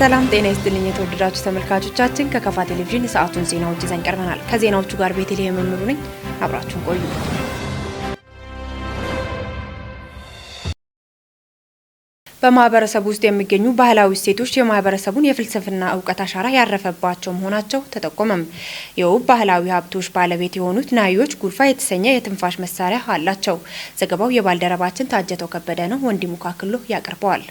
ሰላም ጤና ይስጥልኝ የተወደዳችሁ ተመልካቾቻችን፣ ከከፋ ቴሌቪዥን የሰዓቱን ዜናዎች ይዘን ቀርበናል። ከዜናዎቹ ጋር ቤተልሔም መምሩ ነኝ። አብራችሁን ቆዩ። በማህበረሰቡ ውስጥ የሚገኙ ባህላዊ እሴቶች የማህበረሰቡን የፍልስፍና እውቀት አሻራ ያረፈባቸው መሆናቸው ተጠቆመም። የውብ ባህላዊ ሀብቶች ባለቤት የሆኑት ናዮች ጉልፋ የተሰኘ የትንፋሽ መሳሪያ አላቸው። ዘገባው የባልደረባችን ታጀተው ከበደ ነው። ወንዲሙ ካክሎ ያቀርበዋል።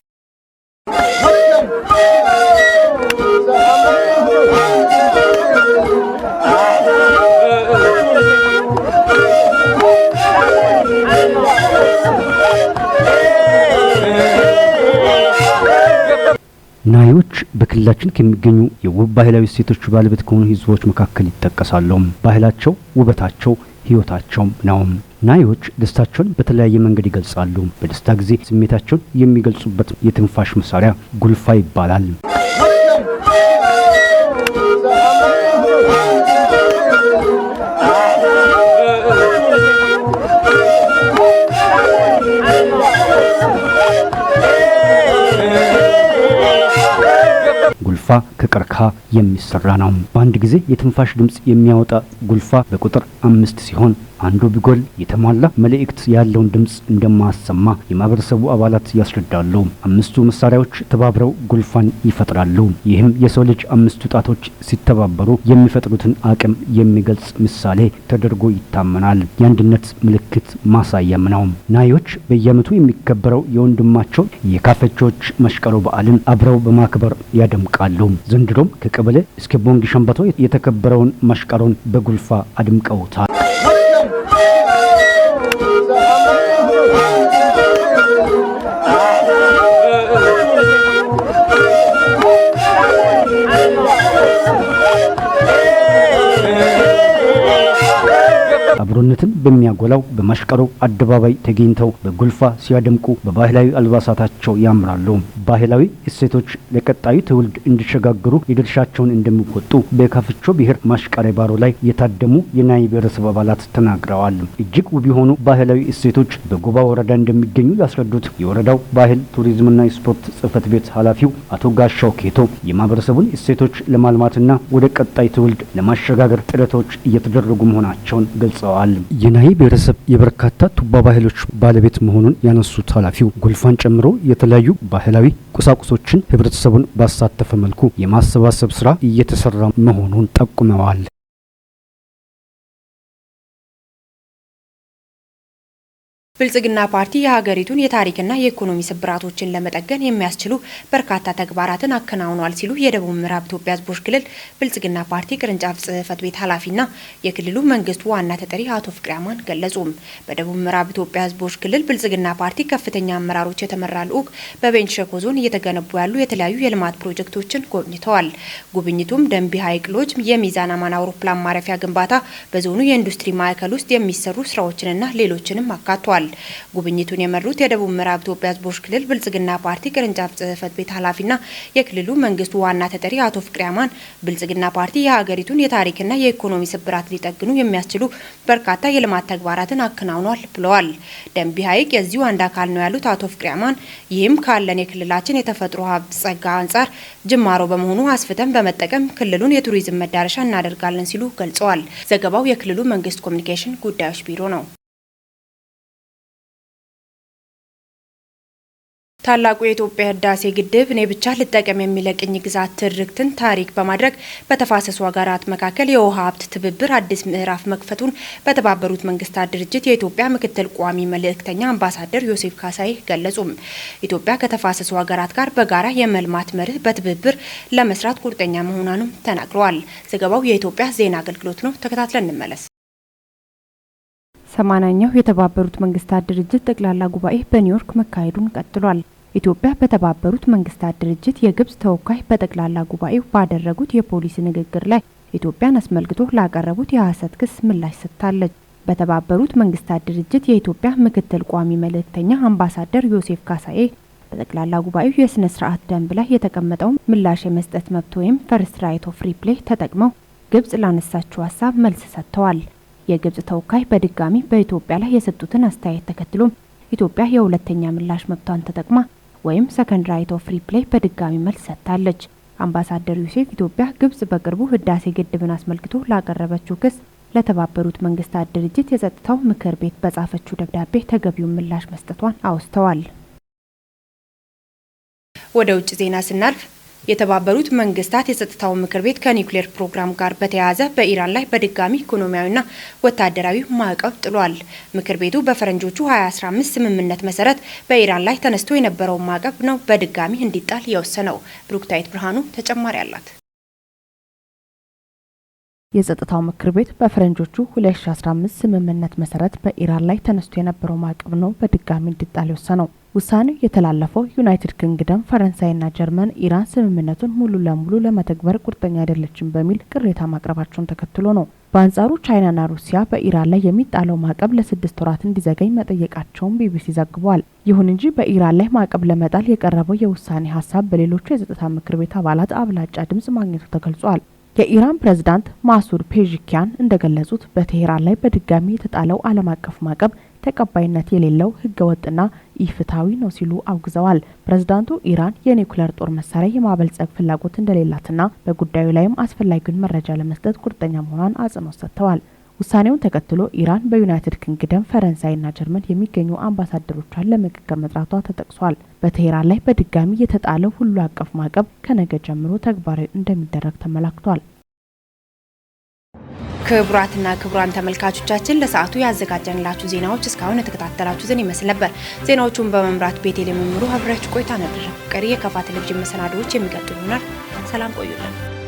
ናዮች በክልላችን ከሚገኙ የውብ ባህላዊ እሴቶች ባለቤት ከሆኑ ህዝቦች መካከል ይጠቀሳሉ። ባህላቸው ውበታቸው፣ ህይወታቸው ነው። ናዮች ደስታቸውን በተለያየ መንገድ ይገልጻሉ። በደስታ ጊዜ ስሜታቸውን የሚገልጹበት የትንፋሽ መሳሪያ ጉልፋ ይባላል። ጉልፋ ከቀርከሃ የሚሰራ ነው። በአንድ ጊዜ የትንፋሽ ድምጽ የሚያወጣ ጉልፋ በቁጥር 5 ሲሆን አንዱ ቢጎል የተሟላ መልእክት ያለውን ድምጽ እንደማያሰማ የማህበረሰቡ አባላት ያስረዳሉ። 5ቱ መሳሪያዎች ተባብረው ጉልፋን ይፈጥራሉ። ይህም የሰው ልጅ 5ቱ ጣቶች ሲተባበሩ የሚፈጥሩትን አቅም የሚገልጽ ምሳሌ ተደርጎ ይታመናል። የአንድነት ምልክት ማሳያም ነው። ናዮች በየዓመቱ የሚከበረው የወንድማቸው የካፈቾች መሽቀሮ በዓልን አብረው በማክበር ያደምቃሉ። ዘንድሮም ከቀበሌ እስከ ቦንጊ ሸምበቶ የተከበረውን መሽቀሮን በጉልፋ አድምቀውታል። አብሮነትን በሚያጎላው በመሽቀሮ አደባባይ ተገኝተው በጉልፋ ሲያደምቁ በባህላዊ አልባሳታቸው ያምራሉ። ባህላዊ እሴቶች ለቀጣዩ ትውልድ እንዲሸጋገሩ የድርሻቸውን እንደሚወጡ በካፍቾ ብሔር ማሽቃሪ ባሮ ላይ የታደሙ የናይ ብሔረሰብ አባላት ተናግረዋል። እጅግ ውብ የሆኑ ባህላዊ እሴቶች በጎባ ወረዳ እንደሚገኙ ያስረዱት የወረዳው ባህል ቱሪዝምና ስፖርት ጽሕፈት ቤት ኃላፊው አቶ ጋሻው ኬቶ የማህበረሰቡን እሴቶች ለማልማትና ወደ ቀጣይ ትውልድ ለማሸጋገር ጥረቶች እየተደረጉ መሆናቸውን ገልጸዋል። የናይ ብሔረሰብ የበርካታ ቱባ ባህሎች ባለቤት መሆኑን ያነሱት ኃላፊው ጉልፋን ጨምሮ የተለያዩ ባህላዊ ቁሳቁሶችን ህብረተሰቡን ባሳተፈ መልኩ የማሰባሰብ ስራ እየተሰራ መሆኑን ጠቁመዋል። ብልጽግና ፓርቲ የሀገሪቱን የታሪክና የኢኮኖሚ ስብራቶችን ለመጠገን የሚያስችሉ በርካታ ተግባራትን አከናውኗል ሲሉ የደቡብ ምዕራብ ኢትዮጵያ ሕዝቦች ክልል ብልጽግና ፓርቲ ቅርንጫፍ ጽሕፈት ቤት ኃላፊና የክልሉ መንግስት ዋና ተጠሪ አቶ ፍቅሬ አማን ገለጹ። በደቡብ ምዕራብ ኢትዮጵያ ሕዝቦች ክልል ብልጽግና ፓርቲ ከፍተኛ አመራሮች የተመራ ልዑክ በቤንች ሸኮ ዞን እየተገነቡ ያሉ የተለያዩ የልማት ፕሮጀክቶችን ጎብኝተዋል። ጉብኝቱም ደንቢ ሐይቅ ሎጅ፣ የሚዛን አማን አውሮፕላን ማረፊያ ግንባታ፣ በዞኑ የኢንዱስትሪ ማዕከል ውስጥ የሚሰሩ ስራዎችንና ሌሎችንም አካቷል። ጉብኝቱን የመሩት የደቡብ ምዕራብ ኢትዮጵያ ሕዝቦች ክልል ብልጽግና ፓርቲ ቅርንጫፍ ጽሕፈት ቤት ኃላፊና የክልሉ መንግስት ዋና ተጠሪ አቶ ፍቅሬ አማን ብልጽግና ፓርቲ የሀገሪቱን የታሪክና የኢኮኖሚ ስብራት ሊጠግኑ የሚያስችሉ በርካታ የልማት ተግባራትን አከናውኗል ብለዋል። ደንቢ ሐይቅ የዚሁ አንድ አካል ነው ያሉት አቶ ፍቅሬ አማን ይህም ካለን የክልላችን የተፈጥሮ ሀብት ጸጋ አንጻር ጅማሮ በመሆኑ አስፍተን በመጠቀም ክልሉን የቱሪዝም መዳረሻ እናደርጋለን ሲሉ ገልጸዋል። ዘገባው የክልሉ መንግስት ኮሚኒኬሽን ጉዳዮች ቢሮ ነው። ታላቁ የኢትዮጵያ ህዳሴ ግድብ እኔ ብቻ ልጠቀም የሚል ቅኝ ግዛት ትርክትን ታሪክ በማድረግ በተፋሰሱ ሀገራት መካከል የውሃ ሀብት ትብብር አዲስ ምዕራፍ መክፈቱን በተባበሩት መንግስታት ድርጅት የኢትዮጵያ ምክትል ቋሚ መልእክተኛ አምባሳደር ዮሴፍ ካሳይ ገለጹ። ኢትዮጵያ ከተፋሰሱ ሀገራት ጋር በጋራ የመልማት መርህ በትብብር ለመስራት ቁርጠኛ መሆኗንም ተናግረዋል። ዘገባው የኢትዮጵያ ዜና አገልግሎት ነው። ተከታትለን እንመለስ። 80ኛው የተባበሩት መንግስታት ድርጅት ጠቅላላ ጉባኤ በኒውዮርክ መካሄዱን ቀጥሏል። ኢትዮጵያ በተባበሩት መንግስታት ድርጅት የግብጽ ተወካይ በጠቅላላ ጉባኤው ባደረጉት የፖሊሲ ንግግር ላይ ኢትዮጵያን አስመልክቶ ላቀረቡት የሐሰት ክስ ምላሽ ሰጥታለች። በተባበሩት መንግስታት ድርጅት የኢትዮጵያ ምክትል ቋሚ መልእክተኛ አምባሳደር ዮሴፍ ካሳኤ በጠቅላላ ጉባኤው የስነ ስርዓት ደንብ ላይ የተቀመጠውን ምላሽ የመስጠት መብት ወይም first right of reply ተጠቅመው ግብጽ ላነሳችው ሀሳብ መልስ ሰጥተዋል። የግብጽ ተወካይ በድጋሚ በኢትዮጵያ ላይ የሰጡትን አስተያየት ተከትሎም ኢትዮጵያ የሁለተኛ ምላሽ መብቷን ተጠቅማ ወይም second right of reply በድጋሚ መልስ ሰጥታለች። አምባሳደር ዮሴፍ ኢትዮጵያ ግብጽ በቅርቡ ህዳሴ ግድብን አስመልክቶ ላቀረበችው ክስ ለተባበሩት መንግስታት ድርጅት የጸጥታው ምክር ቤት በጻፈችው ደብዳቤ ተገቢውን ምላሽ መስጠቷን አውስተዋል። ወደ ውጭ ዜና ስናልፍ፣ የተባበሩት መንግስታት የጸጥታው ምክር ቤት ከኒውክሌር ፕሮግራም ጋር በተያያዘ በኢራን ላይ በድጋሚ ኢኮኖሚያዊና ወታደራዊ ማዕቀብ ጥሏል። ምክር ቤቱ በፈረንጆቹ 2015 ስምምነት መሰረት በኢራን ላይ ተነስቶ የነበረውን ማዕቀብ ነው በድጋሚ እንዲጣል የወሰነው። ብሩክታዊት ብርሃኑ ተጨማሪ አላት። የጸጥታው ምክር ቤት በፈረንጆቹ 2015 ስምምነት መሰረት በኢራን ላይ ተነስቶ የነበረው ማዕቀብ ነው በድጋሚ እንዲጣል የወሰነው። ውሳኔው የተላለፈው ዩናይትድ ኪንግደም፣ ፈረንሳይና ጀርመን ኢራን ስምምነቱን ሙሉ ለሙሉ ለመተግበር ቁርጠኛ አይደለችም በሚል ቅሬታ ማቅረባቸውን ተከትሎ ነው። በአንጻሩ ቻይናና ሩሲያ በኢራን ላይ የሚጣለው ማዕቀብ ለ6 ወራት እንዲዘገይ መጠየቃቸውን ቢቢሲ ዘግቧል። ይሁን እንጂ በኢራን ላይ ማዕቀብ ለመጣል የቀረበው የውሳኔ ሀሳብ በሌሎቹ የጸጥታ ምክር ቤት አባላት አብላጫ ድምጽ ማግኘቱ ተገልጿል። የኢራን ፕሬዝዳንት ማሱድ ፔዜሽኪያን እንደገለጹት በቴሄራን ላይ በድጋሚ የተጣለው ዓለም አቀፍ ማዕቀብ ተቀባይነት የሌለው፣ ህገወጥና ኢፍትሐዊ ነው ሲሉ አውግዘዋል። ፕሬዝዳንቱ ኢራን የኒውክሌር ጦር መሳሪያ የማበልጸግ ፍላጎት እንደሌላትና በጉዳዩ ላይም አስፈላጊውን መረጃ ለመስጠት ቁርጠኛ መሆኗን አጽንኦት ሰጥተዋል። ውሳኔውን ተከትሎ ኢራን በዩናይትድ ኪንግደም፣ ፈረንሳይና ጀርመን የሚገኙ አምባሳደሮቿን ለምክክር መጥራቷ ተጠቅሷል። በቴሄራን ላይ በድጋሚ የተጣለው ሁሉ አቀፍ ማዕቀብ ከነገ ጀምሮ ተግባራዊ እንደሚደረግ ተመላክቷል። ክቡራትና ክቡራን ተመልካቾቻችን፣ ለሰዓቱ ያዘጋጀንላችሁ ዜናዎች እስካሁን የተከታተላችሁትን ይመስል ነበር። ዜናዎቹን በመምራት ቤቴል የመምሩ አብሬያችሁ ቆይታ ነበር። ቀሪ የከፋ ቴሌቪዥን መሰናዶዎች የሚቀጥሉ ይሆናል። ሰላም ቆዩልን።